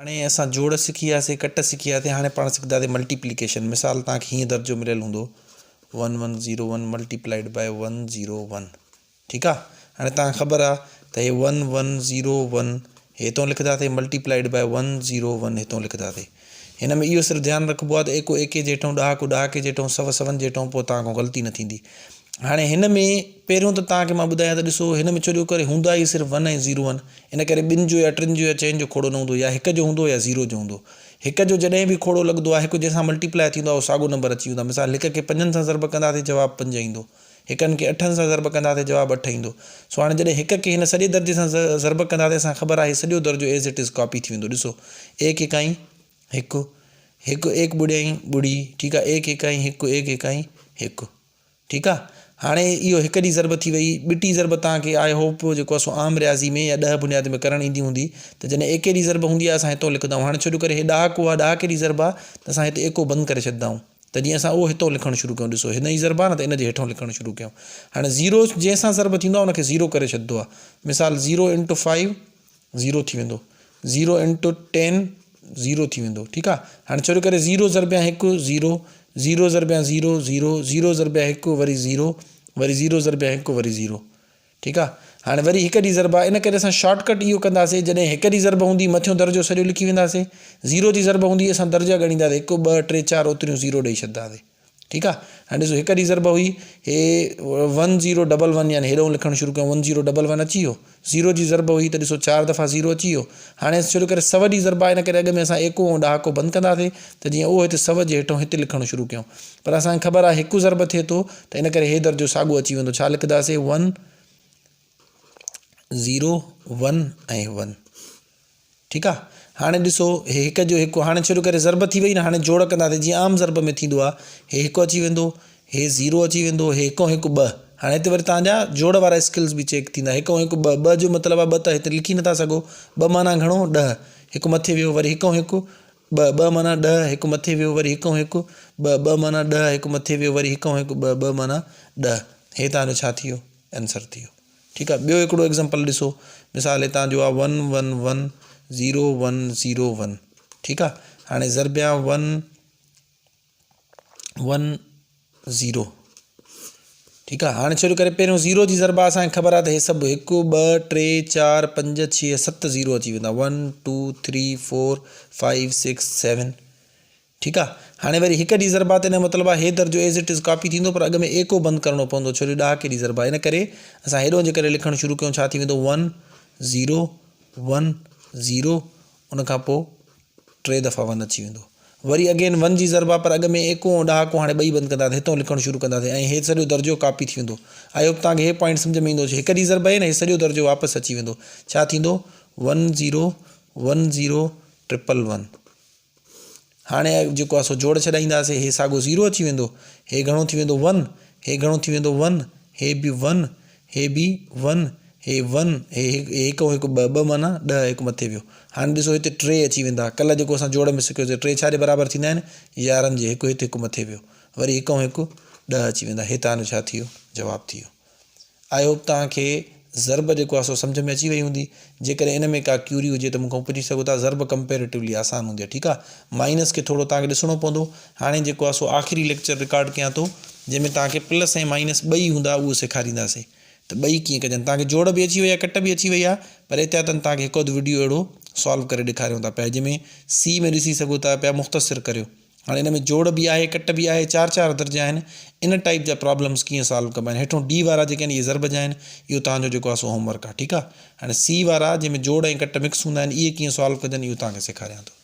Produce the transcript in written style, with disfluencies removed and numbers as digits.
هاڻي اسان جوڙ سکي وياسي، ڪٽ سکي وياسي، هاڻي پاڻ سکنداسي ملٽيپليڪيشن. مثال توهان کي هيئن درجو مليل هوندو one one zero one multiplied by one zero one ٺيڪ آ. هاڻي توهان کي خبر آ ته هي ون ون زيرو ون هتون لکنداسي multiplied by one zero one هتون لکنداسي. هن ۾ اهو صرف ڌيان رکبو آ ته ايڪو ايڪي جي هيٺئون ڏهاڪو ڏهاڪي جي هيٺئون سو سون جي هيٺئون پوء توهان کان غلطي نه ٿيندي. هاڻي هن ۾ پهريون ته توهان کي مان ٻڌايان ته ڏسو هن ۾ ڇو جو ڪري هوندا ئي صرف ون ۽ زيرو آهن ان ڪري ٻن جو يا ٽن جو يا چئن جو کوڙو نه هوندو يا هڪ جو هوندو يا زيرو جو هوندو. هڪ جو جڏهن به کوڙو لڳندو آهي هڪ جنهن سان ملٽيپلائي ٿيندو آهي اهو ساڳو نمبر اچي ويندو آهي مثال هڪ کي پنجن سان ضرب ڪنداسين جواب پنج ايندو هڪن کي اٺن سان ضرب ڪنداسين جواب اٺ ايندو سو هاڻي جڏهن هڪ کي هن سڄي درجي سان ضرب ڪنداسين اسان کي خبر آهي سڄو درجو ايز it is copy ٿي ويندو ڏسو ايڪ ايڪائين هڪ هڪ ايڪ ٻڙيائين ٻڙي ٺيڪ آهي ايڪ ايڪائين هڪ ايڪ ايڪائين هڪ ٺيڪ آ هاڻي اهو هڪ ڏي ضرب ٿي وئي ٻٽي ضرب توهان کي I hope جيڪو آ سو عام رياضي ۾ يا ڏهه بنياد ۾ ڪرڻ ايندي هوندي ته جڏهن ايڪي ڏي ضرب هوندي آ اسان هتو لکندا آهيون هاڻي ڇو جو ڪري هي ڏهاڪو آ ڏهاڪي ڏي ضرب آ ته اسان هتي ايڪو بند ڪري ڇڏندا آهيون ته جيئن اسان اهو هتو لکڻ شروع ڪيون ڏسو هن جي ضرب آ نه ته ان جي هيٺون لکڻ شروع ڪيون هاڻي زيرو جنهن سان ضرب ٿيندو آ ان کي زيرو ڪري ڇڏندو آ مثال زيرو انٽو فائيو زيرو ٿي ويندو زيرو انٽو ٽين زيرو ٿي ويندو ٺيڪ آ هاڻي ڇو جو ڪري زيرو ضربيان هڪ زيرو زيرو ضربيان زيرو زيرو زيرو ضربيان هڪ وري زيرو وري زيرو ضربيان هڪ وري زيرو ٺيڪ آ هاڻي وري هڪ جي ضرب آ ان ڪري اسان شارٽ ڪٽ اهو ڪنداسي جڏهن هڪ جي ضرب هوندي مٿيون درجو سڄو لکي وينداسي زيرو جي ضرب هوندي اسان درجا ڳڻينداسي هڪ ٻه ٽي چار اوتريون زيرو ڏئي ڇڏنداسي ٺيڪ آ هاڻي ڏسو هڪ جي ضرب هئي هي ون زيرو ڊبل ون يعني هيڏانهن لکڻ شروع ڪيو ون زيرو ڊبل ون اچي ويو زيرو جي ضرب هئي ته ڏسو چار دفعا زيرو اچي ويو هاڻي ڇو جو ڪري سو جي ضرب آهي ان ڪري اڳ ۾ اسان ايڪو ۽ ڏهاڪو بند ڪنداسي ته جيئن اهو هتي سو جي هيٺون هتي لکڻ شروع ڪيون پر اسان کي خبر آهي هڪ ضرب ٿئي ٿو ته ان ڪري هي درجو ساڳو اچي ويندو ڇا لکنداسي ون زيرو ون ۽ ون ٺيڪ آ هاڻي ڏسو هي هڪ جو هڪ هاڻي ڇو جو ڪري ضرب ٿي وئي نه هاڻي جوڙ ڪنداسين جيئن عام ضرب ۾ ٿيندو آ هي هڪ اچي ويندو هي زيرو اچي ويندو هي هڪ ۽ هڪ ٻه هاڻي هتي وري توهان جا جوڙ وارا اسڪلز به چيڪ ٿيندا هڪ ۽ هڪ ٻه ٻه جو مطلب آ ٻه ته هتي لکي نٿا سگهو ٻه معنيٰ گهڻو ڏهه هڪ مٿي ويو وري هڪ ۽ هڪ ٻه ٻه معنيٰ ڏهه هڪ مٿي ويو وري هڪ ۽ هڪ ٻه ٻه معنيٰ ڏهه هڪ مٿي ويو وري هڪ ۽ هڪ ٻه ٻه معنيٰ ڏهه هي توهان جو ڇا ٿي ويو آنسر ٿي ويو ٺيڪ آ ٻيو هڪڙو ايگزامپل ڏسو مثال هتان جو آ one one one zero one zero one ٺيڪ آ هاڻي ضربيان ون ون زيرو ٺيڪ آ هاڻي ڇو جو ڪري پهريون زيرو جي ضرب آ اسانکي خبر آ ته هي سڀ هڪ ٻه ٽي چار پنج ڇهه ست زيرو اچي ويندا one two three four five six seven ٺيڪ آ هاڻي وري هڪ ڏي ضرب آ ته ان جو مطلب آ هي درجو ايز it is copy ٿيندو پر اڳ ۾ ايڪو بند ڪرڻو پوندو ڇو جو ڏهاڪي ڏي ضرب آ ان ڪري اسان هيڏو جي ڪري لکڻ شروع ڪيون ڇا ٿي ويندو ون زيرو ون زيرو ان کان پو ٽي دفعا ون اچي ويندو وري اگين ون جي ضرب آ پر اڳ ۾ ايڪو ۽ ڏهاڪو هاڻي ٻئي بند ڪنداسين هتو لکڻ شروع ڪنداسين ۽ هي سڄو درجو ڪاپي ٿي ويندو I hope توهان کي هي پوائنٽ سمجهه ۾ ايندو هجي هڪ ڏي ضرب آهي نه هي سڄو درجو واپس اچي ويندو ڇا ٿيندو one zero one zero triple one هاڻي جيڪو آهي سو جوڙ ڇڏائينداسين هي ساڳو زيرو اچي ويندو هي گهڻو ٿي ويندو ون هي گهڻو ٿي ويندو ون هي به ون هي به ون هي ون هي هڪ ۽ هڪ ٻه ٻه معنيٰ ڏهه هڪ مٿي ويو هاڻي ڏسو هتي ٽي اچي ويندا ڪلهه جيڪو اسان جوڙ ۾ سکيوسين ٽي ڇا جي برابر ٿيندا آهن يارهن جي هڪ هتي هڪ مٿي ويو وري هڪ ۽ هڪ ڏهه اچي ويندا هي تان جو ڇا ٿي ويو جواب ٿي ويو I hope توهان کي ضرب جيڪو آهي سو سمجهه ۾ اچي وئي هوندي. جيڪڏهن ان ۾ ڪا ڪيوري هجي ته مون کان پڇي سگهو ٿا. ضرب ڪمپيريٽولي آسان هوندي آهي ٺيڪ آهي. مائنس کي ٿورو توهان کي ڏسڻو پوندو. هاڻي جيڪو آهي سو آخري ليڪچر رڪارڊ ڪيان ٿو جنهن ۾ توهان کي پلس ۽ مائنس ٻئي هوندا اهو سيکارينداسين ته ٻئي ڪيئن ڪجن. توهان کي جوڙ به اچي وئي آهي ڪٽ به اچي وئي آهي پر احتياطن توهان کي هڪ اڌ وڊيو اهڙو سالو ڪري ڏيکاريون ٿا پيا جنهن ۾ سي ۾ ڏسي سگهو ٿا پيا مختصر ڪريو. هاڻي ان ۾ جوڙ به آهي ڪٽ به آهي چار چار درجا آهن ان ٽائيپ جا پرابلمس ڪيئن سالو ڪبا آهن هيٺون ڊي وارا جيڪي آهن اهي ضرب جا آهن اهو توهان جو جيڪو آهي سو هوم ورڪ آهي ٺيڪ آهي هاڻي سي وارا جنهن ۾ جوڙ ۽ ڪٽ مڪس هوندا آهن اهي ڪيئن سالو ڪجن اهو توهان کي سيکاريان ٿو.